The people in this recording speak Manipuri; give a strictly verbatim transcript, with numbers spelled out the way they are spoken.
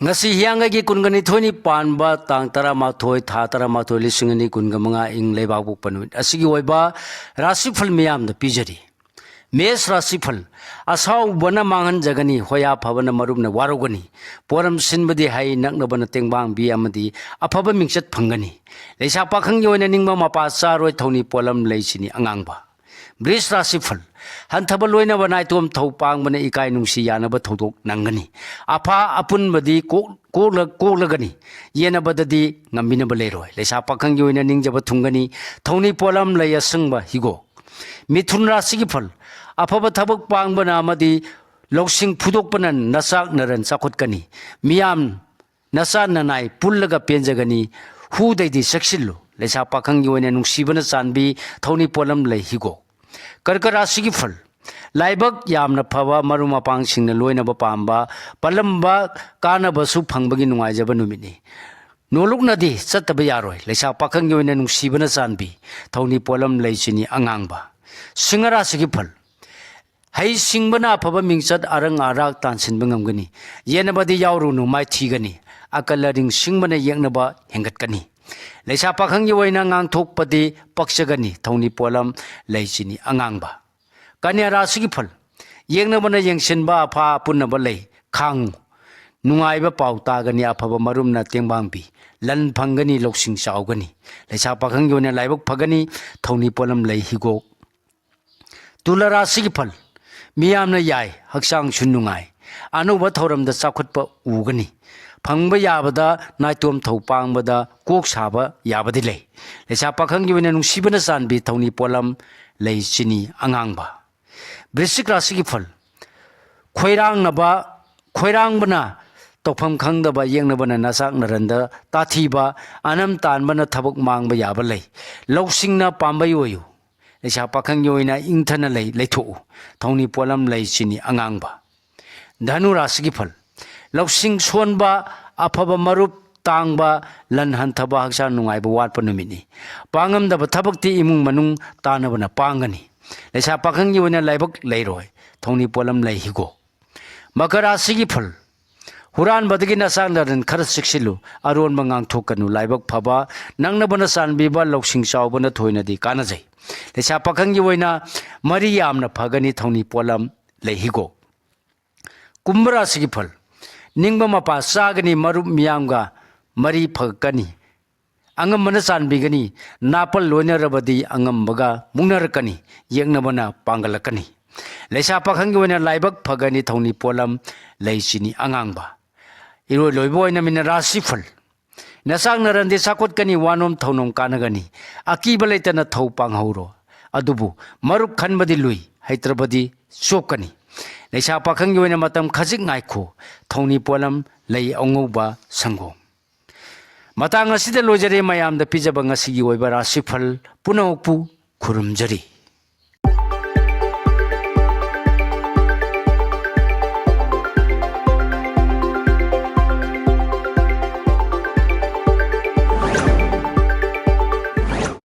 ꯉꯁꯤ ꯍꯤꯌꯥꯡꯒꯩꯒꯤ ꯀꯨꯟꯒ ꯅꯤꯊꯣꯏꯅꯤ ꯄꯥꯟꯕ ꯇꯥꯡ ꯇꯔꯥꯃꯥꯊꯣꯏ, ꯊꯥ ꯇꯔꯥꯃꯥꯊꯣꯏ, ꯂꯤꯁꯤꯡ ꯑꯅꯤ ꯀꯨꯟꯒ ꯃꯉꯥ, ꯏꯪ ꯂꯩꯕꯥꯛꯄꯣꯛꯄ ꯅꯨꯃꯤꯠ ꯑꯁꯤꯒꯤ ꯑꯣꯏꯕ ꯔꯥꯁꯤꯐꯜ ꯃꯤꯌꯥꯝꯗ ꯄꯤꯖꯔꯤ꯫ ꯃꯦꯁ ꯔꯥꯁꯤꯐꯜ: ꯑꯁꯥꯎꯕꯅ ꯃꯥꯡꯍꯟꯖꯒꯅꯤ, ꯍꯣꯌꯥ ꯐꯕꯅ ꯃꯔꯨꯞꯅ ꯋꯥꯔꯧꯒꯅꯤ꯫ ꯄꯣꯔꯝ ꯁꯤꯟꯕꯗꯤ ꯍꯩ, ꯅꯛꯅꯕꯅ ꯇꯦꯡꯕꯥꯡꯕꯤ ꯑꯃꯗꯤ ꯑꯐꯕ ꯃꯤꯡꯆꯠ ꯐꯪꯒꯅꯤ꯫ ꯂꯩꯁꯥ ꯄꯥꯈꯪꯒꯤ ꯑꯣꯏꯅ ꯅꯤꯡꯕ ꯃꯄꯥ ꯆꯥꯔꯣꯏ, ꯊꯧꯅꯤ ꯄꯣꯠꯂꯝ ꯂꯩꯁꯤꯅꯤ ꯑꯉꯥꯡꯕ꯫ ꯕ꯭ꯔꯤꯖ ꯔꯥꯁꯤꯐꯜ: ꯍꯟꯊꯕ ꯂꯣꯏꯅꯕ ꯅꯥꯏꯇꯣꯝ ꯊꯧ ꯄꯥꯡꯕꯅ ꯏꯀꯥꯏ ꯅꯨꯡꯁꯤ ꯌꯥꯅꯕ ꯊꯧꯗꯣꯛ ꯅꯪꯒꯅꯤ꯫ ꯑꯐꯥ ꯑꯄꯨꯟꯕꯗꯤ ꯀꯣꯛ-, ꯀꯣꯛꯂ-, ꯀꯣꯛꯂꯒꯅꯤ, ꯌꯦꯟꯅꯕꯗꯗꯤ ꯉꯝꯕꯤꯅꯕ ꯂꯩꯔꯣꯏ꯫ ꯂꯩꯁꯥ ꯄꯥꯈꯪꯒꯤ ꯑꯣꯏꯅ ꯅꯤꯡꯖꯕ ꯊꯨꯡꯒꯅꯤ, ꯊꯧꯅꯤ ꯄꯣꯠꯂꯝ ꯂꯩ ꯑꯁꯪꯕ ꯍꯤꯒꯣꯛ꯫ ꯃꯤꯊꯨꯟ ꯔꯥꯁꯤꯒꯤ ꯐꯜ: ꯑꯐꯕ ꯊꯕꯛ ꯄꯥꯡꯕꯅ ꯑꯃꯗꯤ ꯂꯧꯁꯤꯡ ꯐꯨꯗꯣꯛꯄꯅ ꯅꯆꯥꯛ ꯅꯔꯟ ꯆꯥꯎꯈꯠꯀꯅꯤ꯫ ꯃꯤꯌꯥꯝ ꯅꯆꯥ ꯅꯅꯥꯏ ꯄꯨꯜꯂꯒ ꯄꯦꯟꯖꯒꯅꯤ꯫ ꯍꯨꯗꯩꯗꯤ ꯆꯦꯛꯁꯤꯜꯂꯨ꯫ ꯂꯩꯁꯥ ꯄꯥꯈꯪꯒꯤ ꯑꯣꯏꯅ ꯅꯨꯡꯁꯤꯕꯅ ꯆꯥꯟꯕꯤ, ꯊꯧꯅꯤ ꯄꯣꯠꯂꯝ ꯂꯩ ꯍꯤꯒꯣꯛ꯫ ꯀꯔꯀ ꯔꯥꯁꯤꯒꯤ ꯐꯜ: ꯂꯥꯏꯕꯛ ꯌꯥꯝꯅ ꯐꯕ, ꯃꯔꯨꯞ ꯃꯄꯥꯡꯁꯤꯡꯅ ꯂꯣꯏꯅꯕ ꯄꯥꯝꯕ, ꯄꯜꯂꯝꯕ ꯀꯥꯟꯅꯕꯁꯨ ꯐꯪꯕꯒꯤ ꯅꯨꯡꯉꯥꯏꯖꯕ ꯅꯨꯃꯤꯠꯅꯤ꯫ ꯅꯣꯂꯨꯛꯅꯗꯤ ꯆꯠꯇꯕ ꯌꯥꯔꯣꯏ꯫ ꯂꯩꯁꯥ ꯄꯥꯈꯪꯒꯤ ꯑꯣꯏꯅ ꯅꯨꯡꯁꯤꯕꯅ ꯆꯥꯟꯕꯤ, ꯊꯧꯅꯤ ꯄꯣꯠꯂꯝ ꯂꯩ ꯆꯤꯅꯤ ꯑꯉꯥꯡꯕ꯫ ꯁꯤꯡꯍ ꯔꯥꯁꯤꯒꯤ ꯐꯜ: ꯍꯩ ꯁꯤꯡꯕꯅ ꯑꯐꯕ ꯃꯤꯡꯆꯠ ꯑꯔꯪ ꯑꯔꯥꯛ ꯇꯥꯟꯁꯤꯟꯕ ꯉꯝꯒꯅꯤ꯫ ꯌꯦꯠꯅꯕꯗꯤ ꯌꯥꯎꯔꯨꯅꯨ, ꯃꯥꯏꯊꯤꯒꯅꯤ꯫ ꯑꯀꯜ ꯑꯔꯤꯡ ꯁꯤꯡꯕꯅ ꯌꯦꯛꯅꯕ ꯍꯦꯟꯒꯠꯀꯅꯤ꯫ ꯂꯩꯁꯥ ꯄꯥꯈꯪꯒꯤ ꯑꯣꯏꯅ ꯉꯥꯡꯊꯣꯛꯄꯗꯤ ꯄꯛꯆꯒꯅꯤ꯫ ꯊꯧꯅꯤ ꯄꯣꯠꯂꯝ ꯂꯩ ꯆꯤꯅꯤ ꯑꯉꯥꯡꯕ꯫ ꯀꯟꯌꯥ ꯔꯥꯁꯤꯒꯤ ꯐꯜ: ꯌꯦꯛꯅꯕꯅ ꯌꯦꯡꯁꯤꯟꯕ, ꯑꯐꯥ ꯑꯄꯨꯟꯅꯕ ꯂꯩ ꯈꯥꯡꯉꯨ꯫ ꯅꯨꯡꯉꯥꯏꯕ ꯄꯥꯎ ꯇꯥꯒꯅꯤ, ꯑꯐꯕ ꯃꯔꯨꯞꯅ ꯇꯦꯡꯕꯥꯡꯕꯤ꯫ ꯂꯟ ꯐꯪꯒꯅꯤ, ꯂꯧꯁꯤꯡ ꯆꯥꯎꯒꯅꯤ꯫ ꯂꯩꯁꯥ ꯄꯥꯈꯪꯒꯤ ꯑꯣꯏꯅ ꯂꯥꯏꯕꯛ ꯐꯒꯅꯤ, ꯊꯧꯅꯤ ꯄꯣꯠꯂꯝ ꯂꯩ ꯍꯤꯒꯣꯛ꯫ ꯇꯨꯂꯥ ꯔꯥꯁꯤꯒꯤ ꯐꯜ: ꯃꯤꯌꯥꯝꯅ ꯌꯥꯏ, ꯍꯛꯆꯥꯡꯁꯨ ꯅꯨꯡꯉꯥꯏ꯫ ꯑꯅꯧꯕ ꯊꯧꯔꯝꯗ ꯆꯥꯎꯈꯠꯄ ꯎꯒꯅꯤ꯫ ꯐꯪꯕ ꯌꯥꯕꯗ ꯅꯥꯏꯇꯣꯝ ꯊꯧ ꯄꯥꯡꯕꯗ ꯀꯣꯛ ꯁꯥꯕ ꯌꯥꯕꯗꯤ ꯂꯩ꯫ ꯂꯩꯁꯥ ꯄꯥꯈꯪꯒꯤ ꯑꯣꯏꯅ ꯅꯨꯡꯁꯤꯕꯅ ꯆꯥꯟꯕꯤ, ꯊꯧꯅꯤ ꯄꯣꯠꯂꯝ ꯂꯩ ꯆꯤꯅꯤ ꯑꯉꯥꯡꯕ꯫ ꯕ꯭ꯔꯤꯁꯤꯛ ꯔꯥꯁꯤꯒꯤ ꯐꯜ: ꯈꯣꯏꯔꯥꯡꯅꯕ, ꯈꯣꯏꯔꯥꯡꯕꯅ ꯇꯧꯐꯝ ꯈꯪꯗꯕ, ꯌꯦꯛꯅꯕꯅ ꯅꯆꯥꯛ ꯅꯔꯟꯗ ꯇꯥꯊꯤꯕ, ꯑꯅꯝ ꯇꯥꯟꯕꯅ ꯊꯕꯛ ꯃꯥꯡꯕ ꯌꯥꯕ ꯂꯩ꯫ ꯂꯧꯁꯤꯡꯅ ꯄꯥꯝꯕꯩ ꯑꯣꯏꯌꯨ꯫ ꯂꯩꯁꯥ ꯄꯥꯈꯪꯒꯤ ꯑꯣꯏꯅ ꯏꯪꯊꯅ ꯂꯩ, ꯂꯩꯊꯣꯛꯎ꯫ ꯊꯧꯅꯤ ꯄꯣꯠꯂꯝ ꯂꯩ ꯆꯤꯅꯤ ꯑꯉꯥꯡꯕ꯫ ꯙꯅꯨ ꯔꯥꯁꯤꯒꯤ ꯐꯜ: ꯂꯧꯁꯤꯡ ꯁꯣꯟꯕ, ꯑꯐꯕ ꯃꯔꯨꯞ ꯇꯥꯡꯕ, ꯂꯟ ꯍꯟꯊꯕ, ꯍꯛꯆꯥꯡ ꯅꯨꯡꯉꯥꯏꯕ ꯋꯥꯠꯄ ꯅꯨꯃꯤꯠꯅꯤ꯫ ꯄꯥꯡꯉꯝꯗꯕ ꯊꯕꯛꯇꯤ ꯏꯃꯨꯡ ꯃꯅꯨꯡ ꯇꯥꯟꯅꯕꯅ ꯄꯥꯡꯒꯅꯤ꯫ ꯂꯩꯁꯥ ꯄꯥꯈꯪꯒꯤ ꯑꯣꯏꯅ ꯂꯥꯏꯕꯛ ꯂꯩꯔꯣꯏ꯫ ꯊꯧꯅꯤ ꯄꯣꯠꯂꯝ ꯂꯩ ꯍꯤꯒꯣꯛ꯫ ꯃꯀꯔ ꯔꯥꯁꯤꯒꯤ ꯐꯜ: ꯍꯨꯔꯥꯟꯕꯗꯒꯤ ꯅꯆꯥꯛ ꯅꯔꯟ ꯈꯔ ꯆꯦꯛꯁꯤꯜꯂꯨ꯫ ꯑꯔꯣꯟꯕ ꯉꯥꯡꯊꯣꯛꯀꯅꯨ꯫ ꯂꯥꯏꯕꯛ ꯐꯕ ꯅꯪꯅꯕꯅ ꯆꯥꯟꯕꯤꯕ ꯂꯧꯁꯤꯡ ꯆꯥꯎꯕꯅ ꯊꯣꯏꯅꯗꯤ ꯀꯥꯟꯅꯖꯩ꯫ ꯂꯩꯁꯥ ꯄꯥꯈꯪꯒꯤ ꯑꯣꯏꯅ ꯃꯔꯤ ꯌꯥꯝꯅ ꯐꯒꯅꯤ꯫ ꯊꯧꯅꯤ ꯄꯣꯠꯂꯝ ꯂꯩ ꯍꯤꯒꯣꯛ꯫ ꯀꯨꯝꯚ ꯔꯥꯁꯤꯒꯤ ꯐꯜ꯫ ꯅꯤꯡꯕ ꯃꯄꯥ ꯆꯥꯒꯅꯤ꯫ ꯃꯔꯨꯞ ꯃꯤꯌꯥꯝꯒ ꯃꯔꯤ ꯐꯒꯠꯀꯅꯤ꯫ ꯑꯉꯝꯕꯅ ꯆꯥꯟꯕꯤꯒꯅꯤ꯫ ꯅꯥꯄꯜ ꯂꯣꯏꯅꯔꯕꯗꯤ ꯑꯉꯝꯕꯒ ꯃꯨꯛꯅꯔꯛꯀꯅꯤ꯫ ꯌꯦꯛꯅꯕꯅ ꯄꯥꯡꯒꯜꯂꯛꯀꯅꯤ꯫ ꯂꯩꯁꯥ ꯄꯥꯈꯪꯒꯤ ꯑꯣꯏꯅ ꯂꯥꯏꯕꯛ ꯐꯒꯅꯤ꯫ ꯊꯧꯅꯤ ꯄꯣꯠꯂꯝ ꯂꯩ ꯆꯤꯅꯤ ꯑꯉꯥꯡꯕ꯫ ꯏꯔꯣꯏ ꯂꯣꯏꯕ ꯑꯣꯏꯅ ꯃꯤꯅ ꯔꯥꯁꯤ ꯐꯜ꯫ ꯅꯆꯥꯛ ꯅꯔꯟꯗꯤ ꯆꯥꯎꯈꯠꯀꯅꯤ꯫ ꯋꯥꯅꯣꯝ ꯊꯧꯅꯣꯝ ꯀꯥꯟꯅꯒꯅꯤ꯫ ꯑꯀꯤꯕ ꯂꯩꯇꯅ ꯊꯧ ꯄꯥꯡꯍꯧꯔꯣ꯫ ꯑꯗꯨꯕꯨ ꯃꯔꯨꯞ ꯈꯟꯕꯗꯤ ꯂꯨꯏ꯫ ꯍꯩꯇ꯭ꯔꯕꯗꯤ ꯆꯣꯞꯀꯅꯤ꯫ ꯂꯩꯁꯥ ꯄꯥꯈꯪꯒꯤ ꯑꯣꯏꯅ ꯃꯇꯝ ꯈꯖꯤꯛ ꯉꯥꯏꯈꯣ꯫ ꯊꯧꯅꯤ ꯄꯣꯠꯂꯝ ꯂꯩ ꯑꯉꯧꯕ ꯁꯪꯒꯣꯝ꯫ ꯃꯇꯥꯡ ꯑꯁꯤꯗ ꯂꯣꯏꯖꯔꯦ꯫ ꯃꯌꯥꯝꯗ ꯄꯤꯖꯕ ꯉꯁꯤꯒꯤ ꯑꯣꯏꯕ ꯔꯥꯁꯤꯐꯜ ꯄꯨꯝꯅꯃꯛꯄꯨ ꯈꯨꯔꯨꯝꯖꯔꯤ꯫